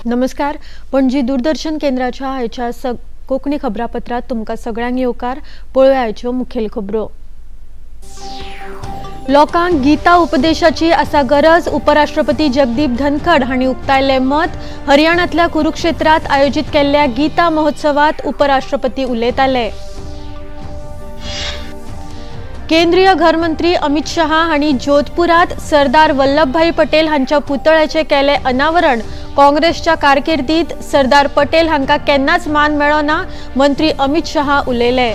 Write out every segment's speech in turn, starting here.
नमस्कार, पणजी दूरदर्शन केंद्राच्या आयच्या कोंकणी खबरापत्रात तुमकां सगळ्यांक येवकार. पळोवया आयच्यो मुखेल खबरो. लोकांक गीता उपदेशाची आसा गरज, उपराष्ट्रपती जगदीप धनखड हांणी उक्तायलें मत. हरियाणांतल्या कुरुक्षेत्रांत आयोजीत केल्ल्या गीता महोत्सवात उपराष्ट्रपती उलयताले. केंद्रीय घरमंत्री अमित शहा हांणी जोधपुरात सरदार वल्लभभाई पटेल हांच्या पुतळ्याचे केले अनावरण. काँग्रेसच्या कारकिर्दीत सरदार पटेल हांकां केन्नाच मान मेळ्ळो ना, मंत्री अमित शहा उलयले.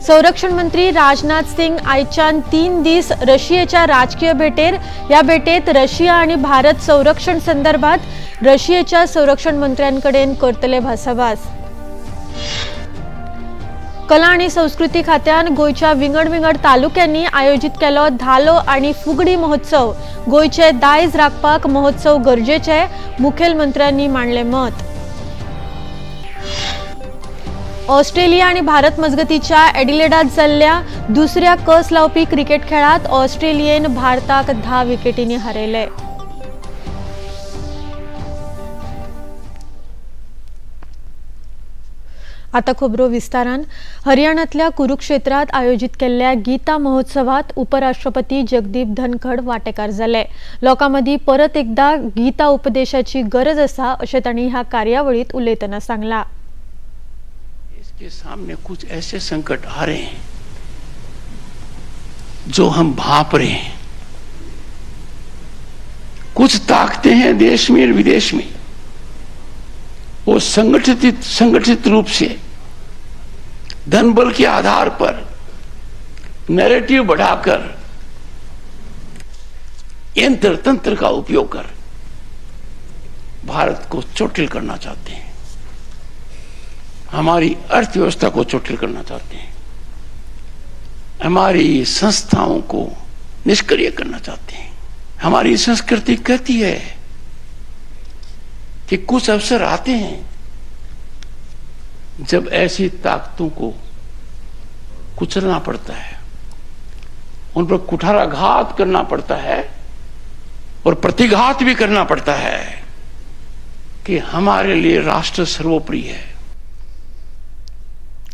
संरक्षण मंत्री राजनाथ सिंग आयच्यान 3 दीस रशियेच्या राजकीय भेटेर. ह्या भेटेत रशिया आनी भारत संरक्षण संदर्भात रशियेच्या संरक्षण मंत्र्यांकडेन करतले भासाभास. कला आनी संस्कृती खात्यान गोंयच्या विंगड विंगड तालुक्यांनी आयोजीत केलो धालो आनी फुगडी महोत्सव. गोंयचे दायज राखपाक महोत्सव गरजेचे, मुखेलमंत्र्यांनी मांडले मत. ऑस्ट्रेलिया आनी भारत मजगतीच्या एडिलेडात जाल्ल्या दुसऱ्या कस लावपी क्रिकेट खेळात ऑस्ट्रेलियेन भारताक 10 विकेटींनी हारयले. आता खबरो विस्तारान. हरियाणांतल्या कुरुक्षेत्रात आयोजीत केल्ल्या गीता महोत्सवात उपराष्ट्रपती जगदीप धनखड वांटेकार जाले. लोकां मदीं परत एकदा गीता उपदेशाची गरज आसा अशें तांणी ह्या कार्यावळींत उलयतना सांगलां. इसके सामने कुछ ऐसे संकट आ रहे हैं जो हम भाप रहे हैं. कुछ ताकतें हैं देश में और विदेश में, वो संगठित रूप से धन बल के आधार पर नैरेटिव बढ़ाकर यंत्र तंत्र का उपयोग कर भारत को चोटिल करना चाहते हैं, हमारी अर्थव्यवस्था को चोटिल करना चाहते हैं, हमारी संस्थाओं को निष्क्रिय करना चाहते हैं. हमारी संस्कृति कहती है कि कुछ अवसर आते हैं जब ऐसी ताकतों को कुचलना पड़ता है, उन पर कुठाराघात करना पड़ता है और प्रतिघात भी करना पड़ता है कि हमारे लिए राष्ट्र सर्वोपरि है.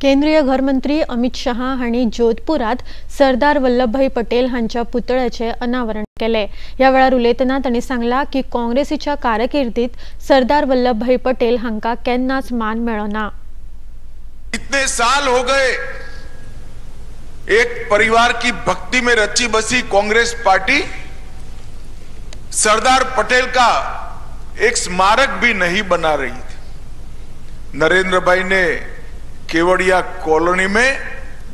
केंद्रीय घरमंत्री अमित शहा हांणी जोधपुरात सरदार वल्लभभाई पटेल हांच्या पुतळ्याचे अनावरण केले. ह्या वेळार उलयतना तांणी सांगला की काँग्रेसीच्या कारकिर्दीत सरदार वल्लभभाई पटेल हांकां केन्नाच मान मेळ्ळो ना. इतने साल हो गए एक परिवार की भक्ति में रची बसी कांग्रेस पार्टी सरदार पटेल का एक स्मारक भी नहीं बना रही थी. नरेंद्र भाई ने केवड़िया कॉलोनी में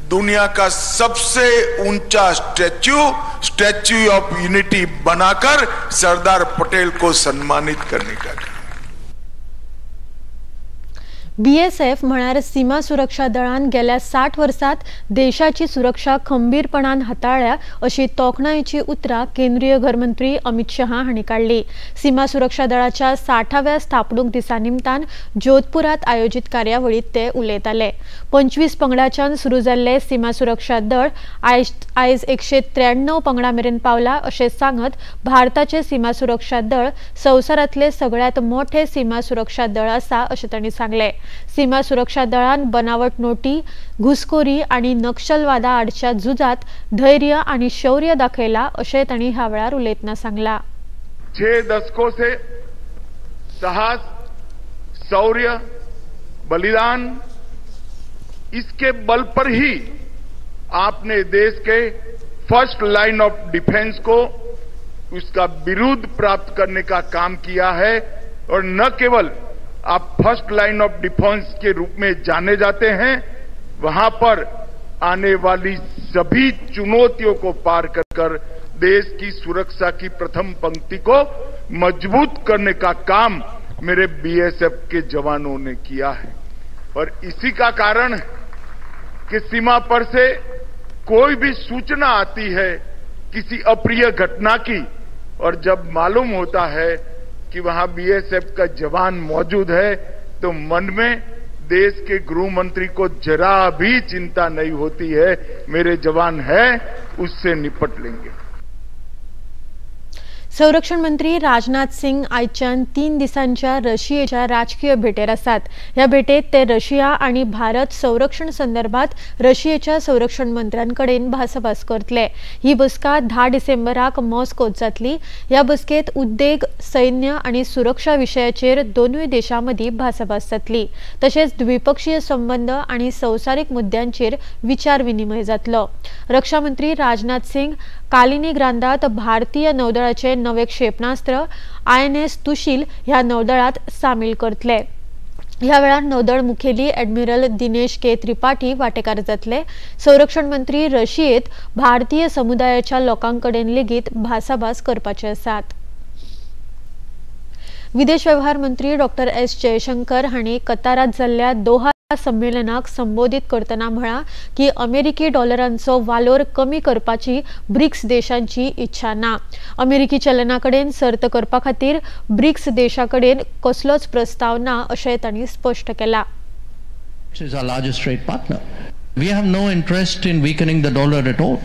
दुनिया का सबसे ऊंचा स्टैच्यू ऑफ यूनिटी बनाकर सरदार पटेल को सम्मानित करने का. बीएसएफ म्हळ्यार सीमा सुरक्षा दळान गेल्या 60 वर्सात देशाची सुरक्षा खंबीरपणान हाताळ्ळ्या अशी तोखणायेची उतरां केंद्रीय घरमंत्री अमित शहा हांणी काडली. सीमा सुरक्षा दळाच्या 60व्या स्थापणूक दिसा निमतान जोधपुरात आयोजीत कार्यावळींत ते उलयताले. 25 पंगडाच्यान सुरू जाल्ले सीमा सुरक्षा दळ आयज 193 पंगडा मेरेन पावला अशें सांगत भारताचे सीमा सुरक्षा दळ संवसारांतले सगळ्यांत मोठे सीमा सुरक्षा दळ आसा अशें तांणी सांगलें. सीमा सुरक्षा दळान बनावट नोटी, घुसखोरी आनी नक्षलवादा आडच्या झुजात धैर्य आनी शौर्य दाखयला अशें तांणी ह्या वेळार उलयतना सांगला. 6 दशकों से साहस, शौर्य, बलिदान, इसके बल पर ही आपने देश के फर्स्ट लाइन ऑफ डिफेंस को उसका विरुद्ध प्राप्त करने का काम किया है. और न केवल आप first line of defence K रूप में जाने जाते हैं, वहां पर आने वाली सभी चुनौतियों को पार कर कर देश की सुरक्षा की प्रथम पंक्ति को मजबूत करने का काम मेरे बीएसएफ के जवानों ने किया है. और इसी का कारण कि सीमा पर से कोई भी सूचना आती है किसी अप्रिय घटना की, और जब मालूम होता है कि वहां बीएसएफ का जवान मौजूद है, तो मन में देश के गृह मंत्री को जरा भी चिंता नहीं होती है, मेरे जवान है, उससे निपट लेंगे. संरक्षण मंत्री राजनाथ सिंग आयच्यान 3 दिसांच्या रशियेच्या राजकीय भेटेर आसात। ह्या भेटेत ते रशिया आनी भारत संरक्षण संदर्भात रशियेच्या संरक्षण मंत्र्यांकडेन भासाभास करतले। ही बसका 10 डिसेंबराक मॉस्कोत जातली। ह्या बसकेत उद्देग, सैन्य आनी सुरक्षा विशयाचेर दोनूय देशां मदीं भासाभास जातली। तशेंच द्विपक्षीय संबंद आनी संवसारीक मुद्द्यांचेर विचार विनिमय जातलो। रक्षा मंत्री राजनाथ सिंग कालिनिग्रांदात भारतीय नौदळाचे नवे क्षेपणास्त्र INS Tushil ह्या नौदळात सामील करतले। ह्या वेळार नौदळ मुखेली ॲडमिरल दिनेश के त्रिपाठी वाटेकार जातले। संरक्षण मंत्री रशियेत भारतीय समुदायाच्या लोकांकडेन लेगीत भासाभास करपाचे आसात। विदेश व्यवहार मंत्री डॉक्टर एस जयशंकर हांणी कतारात जाल्ल्या दोहा संमेलनाक संबोधित करतना म्हळां की अमेरिकी डॉलरांचो वालोर कमी करपाची ब्रिक्स देशांची इच्छा ना। अमेरिकी चलना कडेन सर्त करपा खातीर ब्रिक्स देशा कडेन कसलोच प्रस्ताव ना अशें तांणी स्पश्ट केलां। We have no interest in weakening the dollar at all.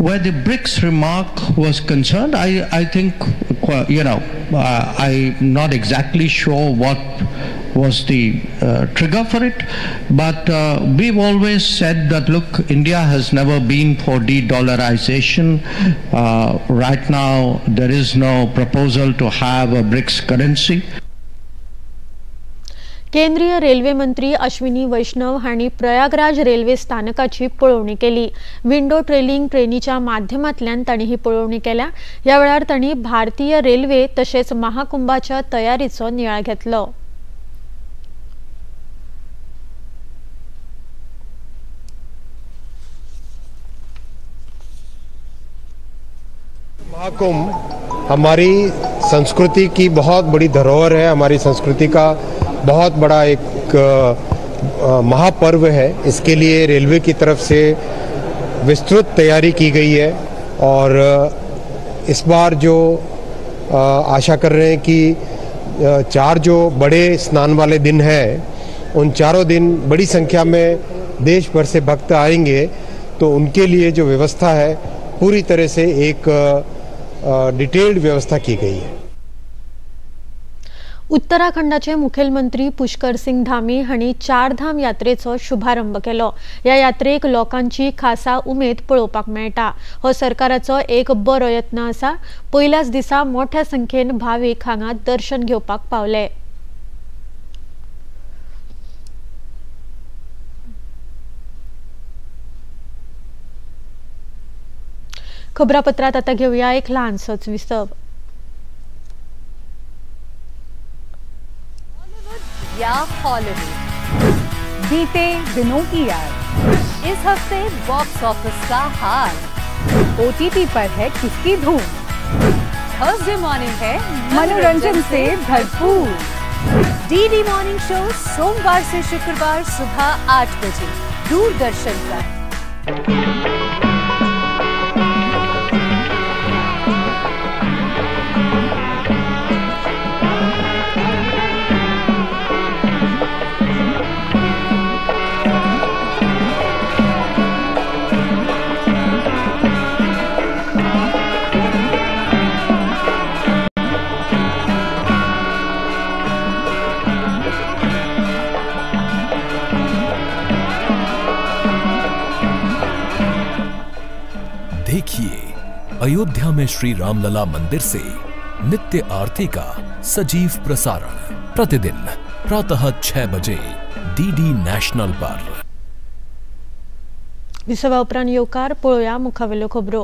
Where the BRICS remark was concerned, I think, you know, I'm not exactly sure what was the trigger for it, but we've always said that, look, India has never been for de-dollarization. Right now, there is no proposal to have a BRICS currency. केंद्रीय railway मंत्री अश्विनी वैष्णव हांणी Prayagraj railway स्थानकाची पळोवणी केली। Window trailing ट्रेनीच्या माध्यमांतल्यान तांणी ही पळोवणी केल्या। ह्या वेळार तांणी भारतीय रेल्वे तशेंच महाकुंभाच्या तयारीचो नियाळ घेतलो। महाकुंभ हमारी संस्कृति की बहुत बड़ी धरोहर है, हमारी संस्कृति का बहुत बड़ा एक महापर्व है। इसके लिए रेलवे की तरफ से विस्तृत तैयारी की गई है और इस बार जो आशा कर रहे हैं कि 4 जो बड़े स्नान वाले दिन हैं, उन चारों दिन बड़ी संख्या में देश भर से भक्त आएंगे, तो उनके लिए जो व्यवस्था है पूरी तरह से एक डिटेल्ड व्यवस्था की गई है। उत्तराखंडाचे मुखेलमंत्री पुष्कर सिंग धामी हांणी चारधाम यात्रेचो शुभारंभ केलो। ह्या यात्रेक लोकांची खासा उमेद पळोवपाक मेळटा। हो सरकाराचो एक बरो यत्न आसा। पयल्याच दिसा मोठ्या संख्येन भावीक हांगा दर्शन घेवपाक पावले। खबरापत्रात आता घेऊया एक ल्हानसोच विसव। या हॉलीवुड, बीते दिनों की याद, इस हफ्ते बॉक्स ऑफिस का हाल, ओटीटी पर है किसकी धूम, थर्सडे मॉर्निंग है मनोरंजन से भरपूर, डीडी मॉर्निंग शो सोमवार से शुक्रवार सुबह 8 बजे दूरदर्शन पर। देखिए अयोध्या में श्री रामलला मंदिर से नित्य आरती का सजीव प्रसारण प्रतिदिन प्रातः 6 बजे डीडी नॅशनल पर। विसवा उपरांत येवकार पळोवया मुखावेल्यो खबरो।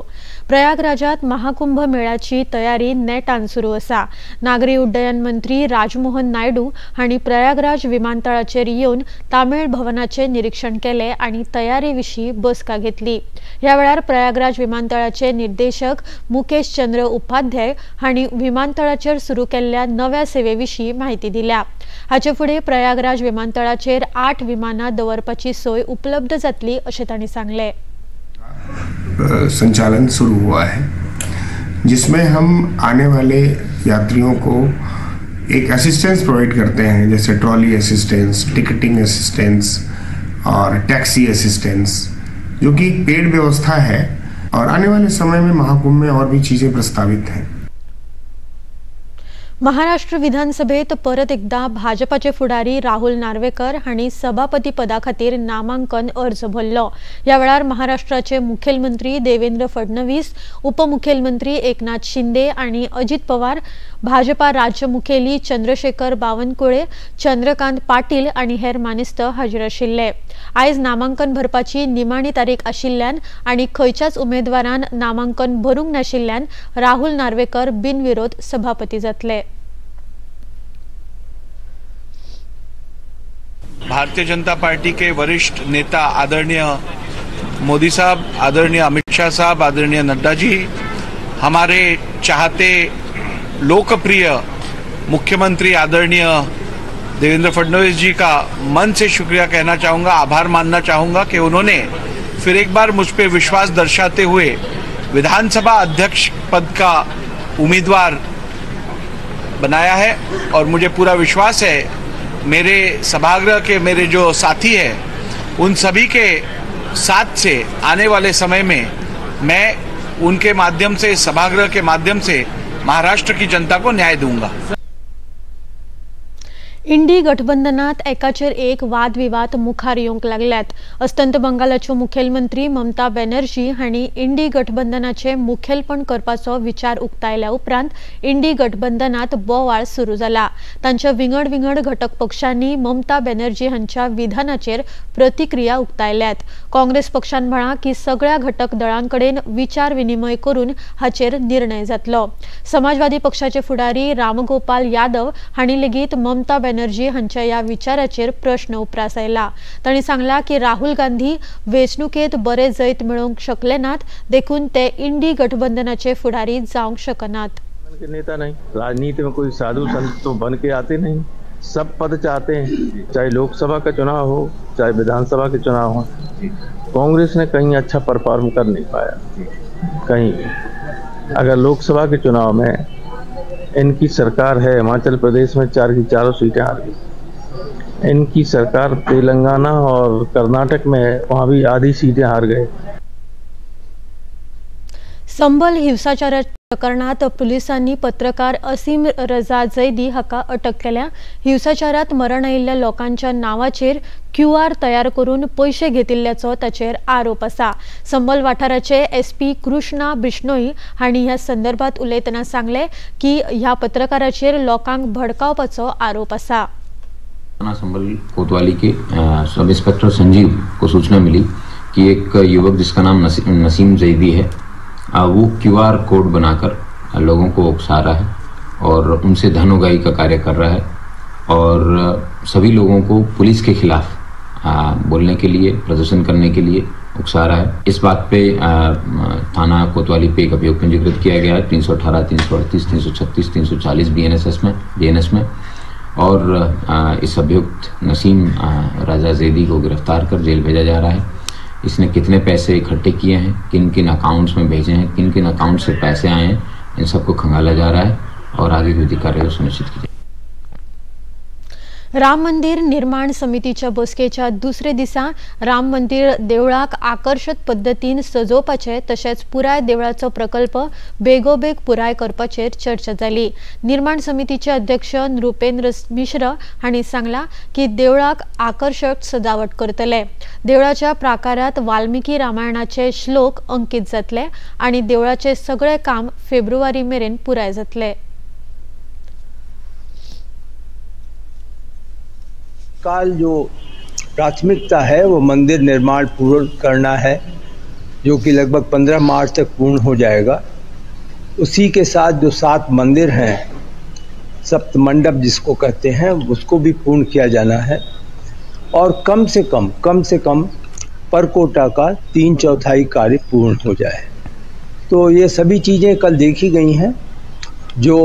प्रयागराजात महाकुंभ मेळ्याची तयारी नेटान सुरू आसा। नागरी उड्डयन मंत्री राजमोहन नायडू हांणी प्रयागराज विमानतळाचेर येवन तामिळ भवनाचे निरीक्षण केले आनी तयारी विशीं बसका घेतली। ह्या वेळार प्रयागराज विमानतळाचे निर्देशक मुकेश चंद्र उपाध्याय हांणी विमानतळाचेर सुरू केल्ल्या नव्या सेवे विशीं म्हायती दिल्या। हाचे फुडें प्रयागराज विमानतळाचेर 8 विमानां दवरपाची सोय उपलब्ध जातली अशें तांणी सांगलें। संचालन शुरू हुआ है, जिसमें हम आने वाले यात्रियों को एक असिस्टेंस प्रोवाइड करते हैं, जैसे ट्रॉली असिस्टेंस, टिकटिंग असिस्टेंस और टैक्सी असिस्टेंस, जो कि एक पेड व्यवस्था है। और आने वाले समय में महाकुंभ में और भी चीज़ें प्रस्तावित हैं। महाराष्ट्र विधानसभेत परत एकदा भाजपाचे फुडारी राहुल नार्वेकर हांणी सभापती पदा खातीर नामांकन अर्ज भरलो। ह्या वेळार महाराष्ट्राचे मुखेलमंत्री देवेंद्र फडणवीस, उपमुखेलमंत्री एकनाथ शिंदे आनी अजित पवार, भाजपा राज्य मुखेली चंद्रशेखर बावनकुळे, चंद्रकांत पाटील आनी हेर मानेस्त हाजीर आशिल्ले। आयज नामांकन भरपाची निमाणी तारीख आशिल्ल्यान आनी खंयच्याच उमेदवारान नामांकन भरूंक नाशिल्ल्यान राहुल नार्वेकर बिनविरोध सभापती जातले। भारतीय जनता पार्टी के वरिष्ठ नेता आदरणीय मोदी साहब, आदरणीय अमित शाह साहब, आदरणीय नड्डा जी, हमारे चाहते लोकप्रिय मुख्यमंत्री आदरणीय देवेंद्र फडणवीस जी का मन से शुक्रिया कहना चाहूँगा, आभार मानना चाहूँगा कि उन्होंने फिर एक बार मुझ पर विश्वास दर्शाते हुए विधानसभा अध्यक्ष पद का उम्मीदवार बनाया है। और मुझे पूरा विश्वास है मेरे सभागृह के मेरे जो साथी हैं उन सभी के साथ से आने वाले समय में मैं उनके माध्यम से, सभागृह के माध्यम से महाराष्ट्र की जनता को न्याय दूंगा। इंडी गठबंधनात एकाचेर एक वादविवाद मुखार येवंक लागल्यात। अस्तंत बंगालाच्यो मुखेलमंत्री ममता बॅनर्जी हांणी इंडी गठबंधनाचे मुखेलपण करपाचो विचार उक्तायल्या उपरांत इंडी गठबंधनात बोवाळ सुरू जाला। तांच्या विंगड विंगड घटक पक्षांनी ममता बॅनर्जी हांच्या विधानाचेर प्रतिक्रिया उक्तायल्यात। काँग्रेस पक्षान म्हळां की सगळ्या घटक दळांकडेन विचार विनिमय करून हाचेर निर्णय जातलो। समाजवादी पक्षाचे फुडारी रामगोपाल यादव हांणी लेगीत ममता बॅनर्जी हांच्या ह्या विचाराचेर प्रश्न उप्रासायला। तांणी सांगला की राहुल गांधी वेंचणुकेत बरे जैत मेळोवंक शकले नात, देखून ते इंडी गठबंधनाचे फुडारी जावंक शकनात। नेता नहीं, राजनीति में कोई साधु संत तो बन के आते नहीं, सब पद चाहते हैं, चाहे लोकसभा का चुनाव हो चाहे विधानसभा के चुनाव हो। कांग्रेस ने कहीं अच्छा परफॉर्म कर नहीं पाया कहीं। अगर लोकसभा के चुनाव में इनकी सरकार है, हिमाचल प्रदेश में 4 की 4 सीटें हार गई, इनकी सरकार तेलंगाना और कर्नाटक में है, वहाँ भी आधी सीटें हार गए। संबल हिंसाचार प्रकरणात पुलिसांनी पत्रकार असीम रजा जैदी हाका अटक केल्या। हिंसाचारात मरण आयिल्ल्या लोकांच्या नांवाचेर क्यूआर तयार करून पयशे घेतिल्ल्याचो ताचेर आरोप आसा। संबल वाठाराचे एसपी कृष्णा बिश्नोई हांणी ह्या संदर्भात उलयतना सांगलें की ह्या पत्रकाराचेर लोकांक भडकावपाचो आरोप आसा। थाना संबल कोतवाली के सब इंस्पेक्टर संजीव को सूचना मिली कि एक युवक जिसका नाम नसीम जैदी है, वो क्यूआर कोड बनाकर लोगों को उकसा रहा है और उनसे धन उगाही का कार्य कर रहा है और सभी लोगों को पुलिस के खिलाफ बोलने के लिए, प्रदर्शन करने के लिए उकसा रहा है। इस बात पे थाना कोतवाली पे एक अभियोग पंजीकृत किया गया है 318, 338, 336, 340 बीएनएस में और इस अभियुक्त नसीम राजा जैदी को गिरफ्तार कर जेल भेजा जा रहा है। इसने कितने पैसे इकट्ठे किए हैं, किन किन अकाउंट्स में भेजे हैं, किन किन अकाउंट से पैसे आए हैं, इन सबको खंगाला जा रहा है और आगे की विधिक कार्रवाई सुनिश्चित की जाएगी। राम मंदिर निर्माण समितीच्या बसकेच्या दुसरे दिसा राम मंदिर देवळाक आकर्षक पद्दतीन सजोवपाचे तशेंच पुराय देवळाचो प्रकल्प बेगोबेग पुराय करपाचेर चर्चा जाली। निर्माण समितीचे अध्यक्ष नृपेंद्र मिश्र हांणी सांगला की देवळाक आकर्षक सजावट करतले। देवळाच्या प्राकारात वाल्मिकी रामायणाचे श्लोक अंकित जातले आनी देवळाचे सगळे काम फेब्रुवारी मेरेन पुराय जातले। काल जो प्राथमिकता है वो मंदिर निर्माण पूर्ण करना है, जो कि लगभग 15 मार्च तक पूर्ण हो जाएगा। उसी के साथ जो 7 मंदिर हैं, सप्त मंडप जिसको कहते हैं, उसको भी पूर्ण किया जाना है और कम से कम परकोटा का 3/4 कार्य पूर्ण हो जाए। तो ये सभी चीज़ें कल देखी गई हैं। जो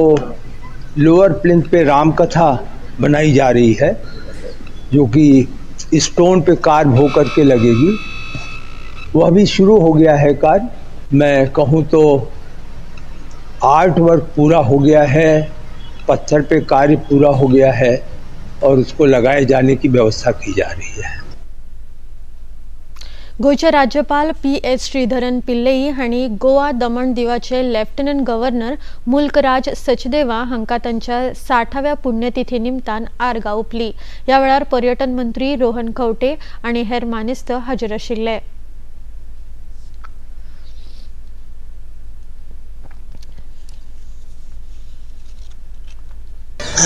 लोअर प्लिंथ पे राम कथा बनाई जा रही है, जो कि स्टोन पे कार्व होकर के लगेगी, वह भी शुरू हो गया है कार्य। मैं कहूँ तो आर्ट वर्क पूरा हो गया है, पत्थर पे कार्य पूरा हो गया है और उसको लगाए जाने की व्यवस्था की जा रही है। गोंयचे राज्यपाल पी.एस. श्रीधरन पिल्लई हांणी गोवा दमण दीवाचे लेफ्टनंट गव्हर्नर मुल्कराज सचदेवा हांकां तांच्या 60व्या पुण्यतिथी निमतान आर्गां ओंपली. ह्या वेळार पर्यटन मंत्री रोहन खंवटे आनी हेर मानेस्त हाजीर आशिल्ले.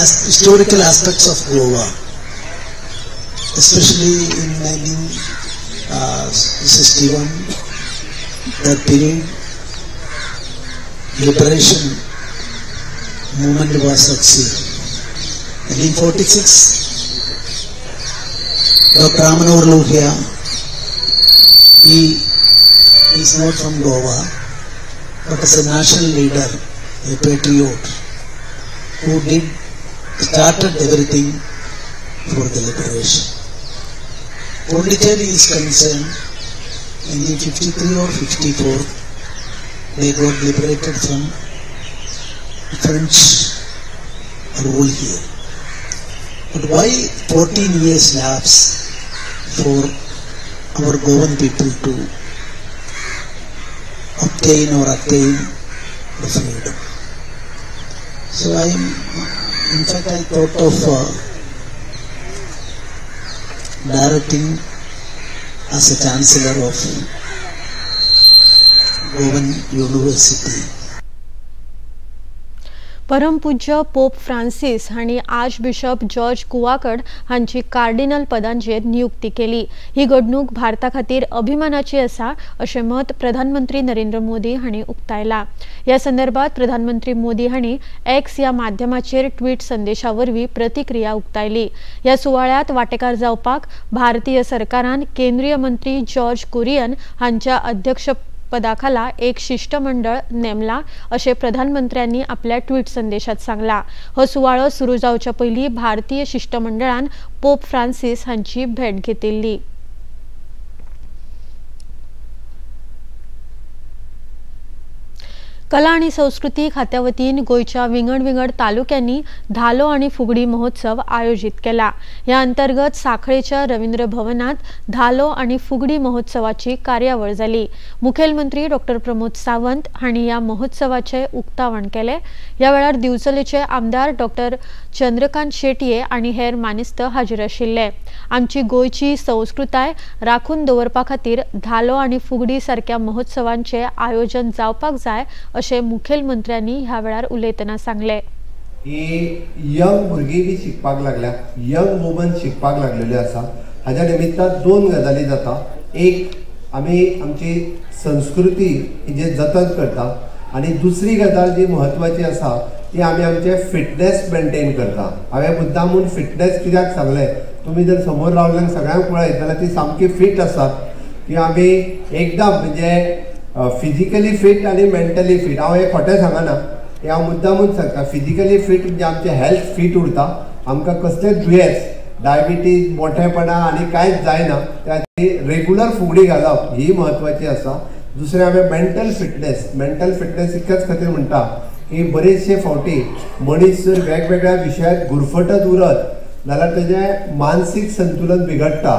As historical aspects of Goa, especially in 1961, that period, liberation movement was succeeded. 1946, Dr. Ram Manohar Lohia, he is not from Goa, but as a national leader, a patriot, who started everything for the liberation. Pondicherry is concerned, 1953 or 54, they got liberated from French rule here. But why 14 years lapse for our Goan people to obtain or attain the freedom? So in fact, I thought of directing as a chancellor of Goan University. परमपूज्य pope Francis हांणी archbishop George कुवाकड हांची cardinal पदांचेर नियुक्ती केली. ही घडणूक भारता खातीर अभिमानाची आसा अशें मत प्रधानमंत्री नरेंद्र मोदी हांणी उक्तायला. ह्या संदर्भात प्रधानमंत्री मोदी हांणी एक्स ह्या माध्यमाचेर ट्वीट संदेशा वरवीं प्रतिक्रिया उक्तायली. ह्या सुवाळ्यांत वांटेकार जावपाक भारतीय सरकारान केंद्रीय मंत्री जॉर्ज कुरियन हांच्या अध्यक्ष पदाखाला एक शिष्टमंडळ नेमला अशें प्रधानमंत्र्यांनी आपल्या ट्वीट संदेशात सांगला. हो सुवाळो सुरू जावच्या पयलीं भारतीय शिष्टमंडळान पोप फ्रांसिस हांची भेट घेतिल्ली. कला आनी संस्कृती खात्या वतीन गोंयच्या विंगड विंगड तालुक्यांनी धालो आनी फुगडी महोत्सव आयोजीत केला. ह्या अंतर्गत साखळेच्या रवींद्र भवनात धालो आनी फुगडी महोत्सवाची कार्यावळ जाली. मुखेलमंत्री डॉक्टर प्रमोद सावंत हांणी ह्या महोत्सवाचें उक्तावण केलें. ह्या वेळार दिवचलेचे आमदार डॉक्टर चंद्रकांत शेटये आनी हेर मानेस्त हाजीर आशिल्ले. आमची गोंयची संस्कृताय राखून दवरपा खातीर धालो आनी फुगडी सारक्या महोत्सवांचें आयोजन जावपाक जाय अशें मुखेलमंत्र्यांनी ह्या वेळार उलयतना सांगलें. ही यंग भुरगीं बी शिकपाक लागल्या, यंग वुमन शिकपाक लागलेल्यो आसा. हाज्या निमित्तान दोन गजाली जाता. एक, आमी आमची संस्कृती जे जतन करता आनी दुसरी गजाल जी म्हत्वाची आसा ती आमी आमचे फिटनेस मेंटेन करता. हांवें मुद्दामून फिटनेस कित्याक सांगलें, तुमी जर समोर रावल्यान सगळ्यांक पळयत जाल्यार ती सामकी फिट आसात की आमी एकदम म्हणजे फिजिकली फिट आनी मेंटली फिट. हांव हें खोटें सांगना, हें हांव मुद्दामून सांगता. फिजिकली फिट म्हणजे आमचें हेल्थ फिट उरता, आमकां कसलेंच दुयेंस, डायबिटीज, मोठेपणां आनी कांयच जायना. त्या खातीर रेगुलर फुगडी घालप ही म्हत्वाची आसा. दुसरें हांवें मेंटल फिटनेस, मेंटल फिटनेस इतल्याच खातीर म्हणटा की बरेचशे फावटी मनीस जर वेगवेगळ्या विशयांत गुरफटत उरत जाल्यार तेजें मानसीक संतुलन बिगडटा,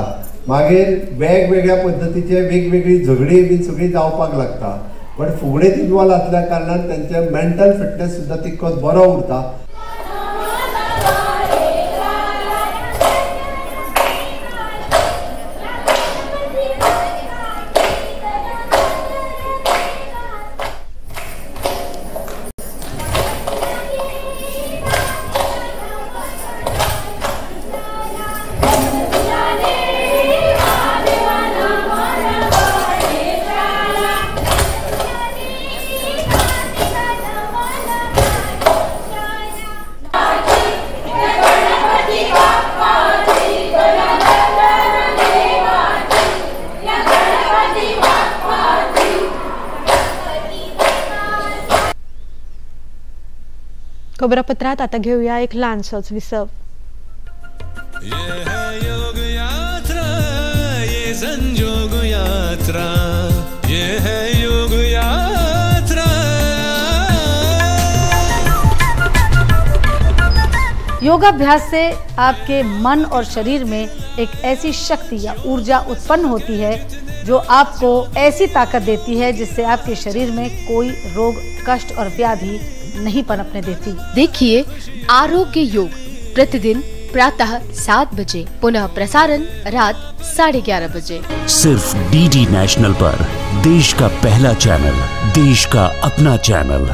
मागीर वेगवेगळ्या पद्दतीचे वेगवेगळी झगडीं बीन सगळीं जावपाक लागता. बट फुगडेंत इनवॉल्व आसल्या कारणान तेंचें मेंटल फिटनेस सुद्दां तितकोच बरो उरता. खबरापत्रात आता घेऊया एक लहानसोच विसव. ये है योग यात्रा, ये संजोग यात्रा, ये है योग यात्रा. योगाभ्यास से आपके मन और शरीर में एक ऐसी शक्ति या ऊर्जा उत्पन्न होती है जो आपको ऐसी ताकत देती है जिससे आपके शरीर में कोई रोग, कष्ट और व्याधि नहीं पनपने देती। देखिए आरोग्य योग प्रतिदिन प्रातः 7 बजे, पुनः प्रसारण रात 11:30 बजे, सिर्फ डीडी नेशनल पर। देश का पहला चैनल, देश का अपना चैनल।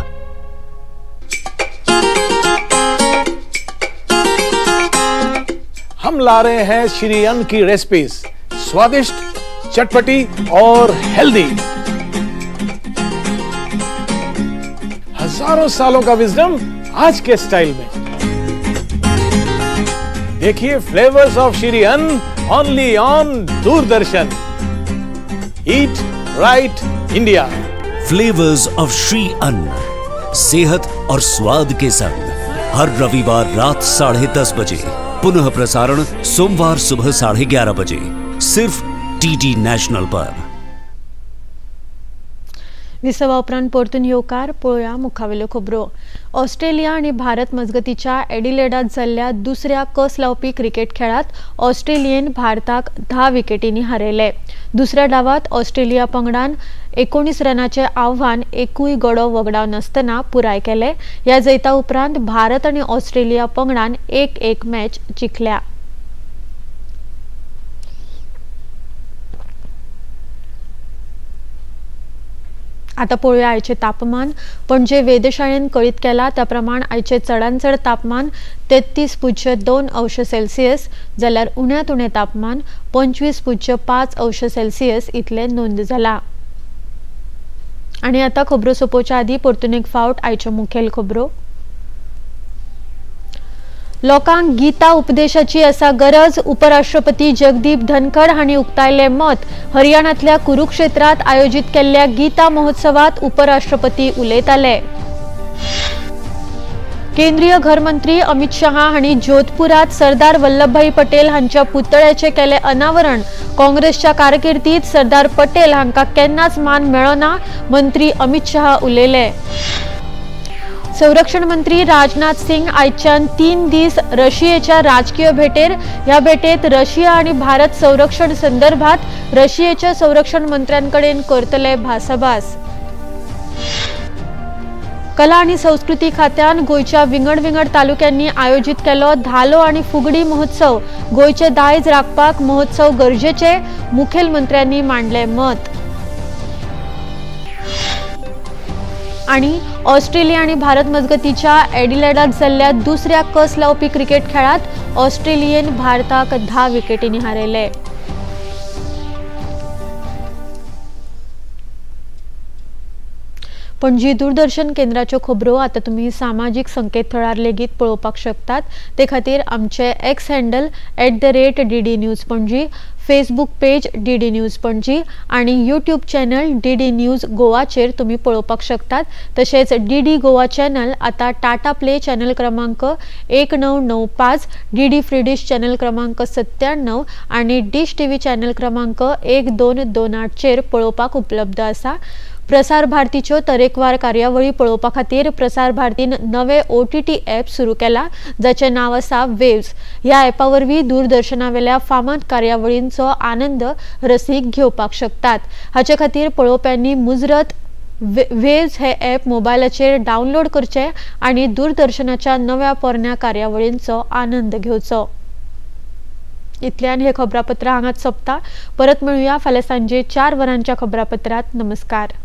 हम ला रहे हैं श्री अन्न की रेसिपीज, स्वादिष्ट, चटपटी और हेल्दी। हजारों सालों का विजडम आज के स्टाइल में। देखिए flavours of Shri Anna only on Doordarshan. Eat right India. Flavours of Shri Anna, सेहत और स्वाद के संग, हर रविवार रात 10:30 बजे, पुनः प्रसारण सोमवार सुबह 11:30 बजे, सिर्फ डीडी नेशनल पर। विसवा उपरांत परतून येवकार. पळोवया मुखावेल्यो खबरो. ऑस्ट्रेलिया आनी भारत मजगतीच्या एडिलेडात जाल्ल्या दुसऱ्या कस लावपी क्रिकेट खेळात ऑस्ट्रेलियेन भारताक 10 विकेटींनी हारयले. दुसऱ्या डावात ऑस्ट्रेलिया पंगडान 19 रनाचे आव्हान एकूय गडो वगडाव नासतना पुराय केले. ह्या जैता उपरांत भारत आनी ऑस्ट्रेलिया पंगडान 1-1 मॅच जिखल्या. आता पळोवया आयचे तापमान. पणजे वेधशाळेन कळीत केला त्या प्रमाण आयचे चडांत चड तापमान 33.2 अंश सेल्सियस जाल्यार उण्यांत उणें तापमान 25.5 अंश सेल्सियस इतलें नोंद जाला. आनी आतां खबरो सोंपोवच्या आदीं परतून एक फावट आयच्यो मुखेल खबरो. लोकांक गीता उपदेशाची आसा गरज, उपराष्ट्रपती जगदीप धनखड हांणी उक्तायलें मत. हरियाणांतल्या कुरुक्षेत्रांत आयोजीत केल्ल्या गीता महोत्सवात उपराष्ट्रपती उलयताले. केंद्रीय घरमंत्री अमित शहा हांणी जोधपुरात सरदार वल्लभभाई पटेल हांच्या पुतळ्याचें केलें अनावरण. काँग्रेसच्या कारकिर्दीत सरदार पटेल हांकां केन्नाच मान मेळना, मंत्री अमित शहा उलयले. संरक्षण मंत्री राजनाथ सिंग आयच्यान 3 दीस रशियेच्या राजकीय भेटेर. ह्या भेटेत रशिया आनी भारत संरक्षण संदर्भात रशियेच्या संरक्षण मंत्र्यांकडेन करतले भासाभास. कला आनी संस्कृती खात्यान गोंयच्या विंगड विंगड तालुक्यांनी आयोजीत केलो धालो आनी फुगडी महोत्सव. गोंयचे दायज राखपाक महोत्सव गरजेचे, मुखेलमंत्र्यांनी मांडले मत. आनी ऑस्ट्रेलिया आनी भारत मजगतीच्या एडिलेडात जाल्ल्या दुसऱ्या कस लावपी क्रिकेट खेळात ऑस्ट्रेलियेन भारताक 10 विकेटींनी हारयले. पणजी दूरदर्शन केंद्राच्यो खबरो आतां तुमी सामाजीक संकेतथळार लेगीत पळोवपाक शकतात. ते खातीर आमचे X handle @DD News Panaji, Facebook page DD News Panaji आनी यूट्यूब चॅनल DD news गोवाचेर तुमी पळोवपाक शकतात. तशेंच DD Goa channel आतां टाटा प्ले चॅनल क्रमांक 1995, DD free डिश चॅनल क्रमांक 97 आनी डिश टीव्ही चॅनल क्रमांक 1228 चेर पळोवपाक उपलब्ध आसा. प्रसार भारतीच्यो तरेकवार कार्यावळी पळोवपा खातीर प्रसार भारतीन नवे OTT app सुरू केला, जाचें नांव आसा वेव्स. ह्या ॲपा वरवीं दूरदर्शनावेल्या फामाद कार्यावळींचो आनंद रसीक घेवपाक शकतात. हाचे खातीर पळोवप्यांनी मुजरत वेव्स हे ॲप मोबायलाचेर डावनलोड करचें आनी दूरदर्शनाच्या नव्या पोरण्या कार्यावळींचो आनंद घेवचो. इतल्यान हे खबरापत्र हांगाच सोंपता. परत मेळुया फाल्यां सांजे 4 वरांच्या खबरापत्रात. नमस्कार.